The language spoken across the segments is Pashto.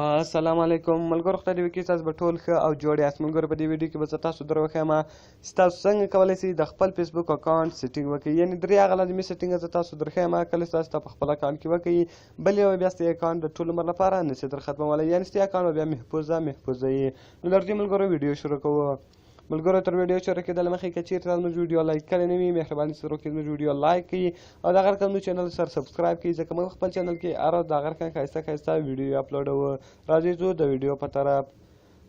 السلام علیکم ملګرو، خدای دې وکړي تاسو به ټول ښه او جوړ یاست. ملګرو، په دې ویډیو کې به زه تاسو در وښیم چې تاسو څنګه کولی شئ د خپل فیسبوک اکاونټ setting وکړئ، یعنې درې هغه لازمي setting زه تاسو در ښیم کله چې تاسو ته په خپل اکاونټ کې وکړئ، بل یو بیا ستاسو اکاونټ د ټول عمر لپاره نشي در ختمولی، یعنې ستاسو اکاونټ به بیا محفوظه وي. نو درځئ ملګرو، ویډیو شروع کوو. ملګرو، تر ویډیو شروع کېدل مخکې که چیرې تاسو زموږ ویډیو like کړې نه وي، مهرباني سره وکړئ زموږ ویډیو like کړئ او دغه رقم زموږ channel سره subscribe کړئ، ځکه موږ خپل channel کې هره ورځ دغه رقم ښایسته ښایسته ویډیو اپلوډوو. راځئ ځو د ویډیو په طرف.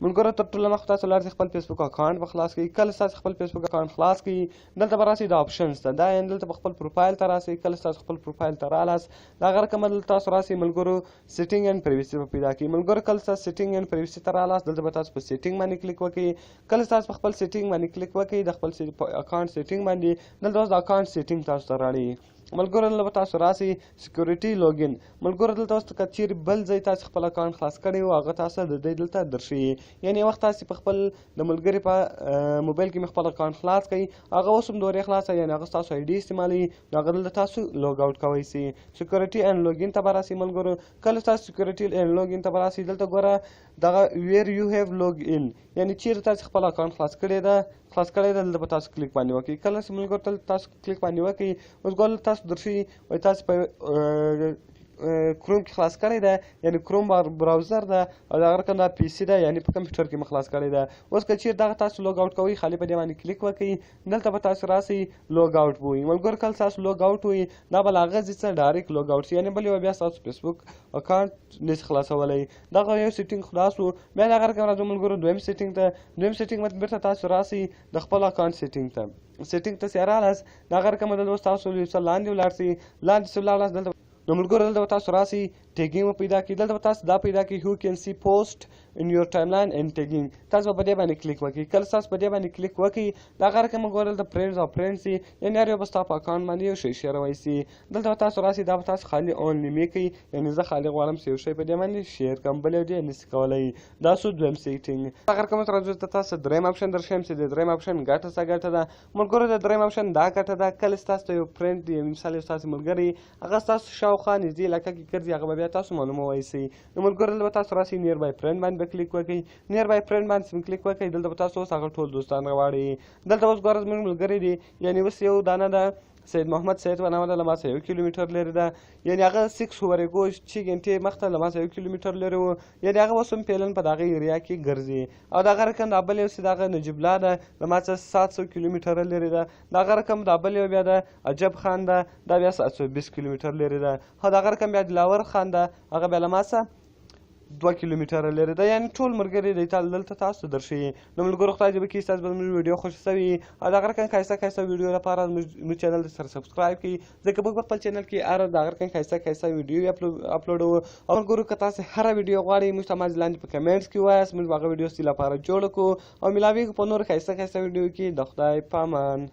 ملګرو، تر ټولو مخکې تاسو لاړ شئ خپل فیسبوک اکاونټ به خلاص کړئ. کله تاسو خپل فیسبوک اکاونټ خلاص کړئ، دلته به راسئ د options ته، دا یعنې دلته به خپل پروفایل ته راسئ. کله تاسو خپل پروفایل ته رالاست، دغه رقم دلته تاسو راسئ ملګرو، setting and privacy به پیدا کړئ. ملګرو، کله تاسو setting and privacy ته رالاست، دلته به تاسو په setting باندې کلیک وکړئ. کله تاسو په خپل setting باندې کلیک وکړئ، د خپل اکاونټ setting باندې دلته اوس د اکاونټ setting تاسو ته راړي. ملګرو، دلته به تاسو راسئ security login. ملګرو، دلته اوس که چیرې بل ځای تاسو خپل اکاونټ خلاص کړی و، هغه تاسو د دې دلته درښیي، یعنې وخت تاسو په خپل د ملګري په موبایل کې مې خپل اکاونټ خلاص کړئ، هغه اوس هم دورې خلاصه، یعنې هغه ستاسو ID استعمالوي، نو هغه دلته تاسو log out کوی سي. security and login ته به راسئ. ملګرو، کله تاسو security and login ته به راسئ، دلته ګوره دغه where you have log in، یعنې چیرې تاسو خپل اکاونټ خلاص کړی ده، دلته به تاسو کلیک باندې وکړئ. کله چې ملګرو دلته تاسو کلیک باندې وکړئ، اوس ګوره تاسو درښیي وایي تاسو په کروم کې خلاص کړی ده، یعنې کروم browser ده، او دغه رقم دا PC ده، یعنې په کمپیوټر کې مې خلاص کړی ده. اوس که چیرې دغه تاسو log out کوئ، خالي په دې باندې کلیک وکړئ، دلته به تاسو راسئ log out وایي. ملګرو، کله تاسو log out وایي، دا به له هغه ځای څخه direct log out شي، یعنې بل یو بیا ستاسو فیسبوک اکاونټ نشي خلاصولی. دغه یو setting خلاص و. بیا دغه رقم راځو ملګرو دویم setting ته. دویم setting باندې بیرته تاسو راسئ د خپل اکاونټ setting ته. setting ته چې رالاست، دغه رقم دلته اوس تاسو یو څه لاندې ولاړ شئ، لاندې څه ولاړ دلته نو ملګرو، دلته به تاسو راسئ tagging به پیدا کړئ. دلته به تاسو دا پیدا کړئ who can see post in your timeline and tagging، تاسو به په دې باندې کلیک وکړئ. کله تاسو په دې باندې کلیک وکړئ، دغه رقم ګوره دلته friends او friends دي، یعنې هر یو به ستا په اکاونټ باندې یو شی شیروی سي. دلته به تاسو راسئ، دا به تاسو خالي only me کوئ، یعنې زه خالي غواړم چې یو شی په دې باندې share کړم، بل یو دې نشي کولی. دا سو دویم setting. دغه رقم راځو ته تاسو دریم option درښیم چې د دریم option ګټه څه ګټه ده. ملګرو، د دریم option دا ګټه ده، کله چې تاسو ته یو friend یو مثال یو ستاسو ملګری هغه ستاسو شاوخوا نږدې علاقه کې ګرځي، هغه به بیا تاسو معلومولی سئ. نو ملګرو، دلته به تاسو راسئ nearby friend باندې به کلیک وکړئ. nearby friend باندې چې کلیک وکړئ، دلته به تاسو اوس هغه ټول دوستان راواړئ. دلته اوس ګوره زموږ ملګری دی، یعنې اوس یو دانه ده سید محمد سید په نامه ده، له ما څخه 1 کیلومتر لرې ده، یعنې هغه 6 hour ago 6 ګنټې مخته له ما څخه 1 کیلومتر لرې و، یعنې هغه اوس هم فعلا په دغه area کې ګرځي. او دغه رقم دا بل یو چې دغه نجیب الله ده، له ما څخه 700 کیلومتره لرې ده. دغه رقم دا بل یو بیا ده عجب خان ده، دا بیا 720 کیلومتر لرې ده. خو دغه رقم بیا دلاور خان ده، هغه بیا له ما څخه 2 کیلومتره لرې ده، یعنې ټول ملګري دی دلته تاسو درښیي. نو ملګرو، خدای دې وکړي ستاسو به زموږ ویډیو خوښه سوي او دغه رقم ښایسته ښایسته ویډیو لپاره زموږ channel سره subscribe کړئ، ځکه موږ په خپل channel کې هره دغه رقم ښایسته ښایسته ویډیو اپلوډوو. او ملګرو، که تاسو هره ویډیو غواړئ، موږ ته مازې لاندې په comments کې ووایاست، موږ به هغه ویډیو ستاسو لپاره جوړه کړو. او ملاویږو په نورو ښایسته ښایسته ویډیو کې. د خدای په امان.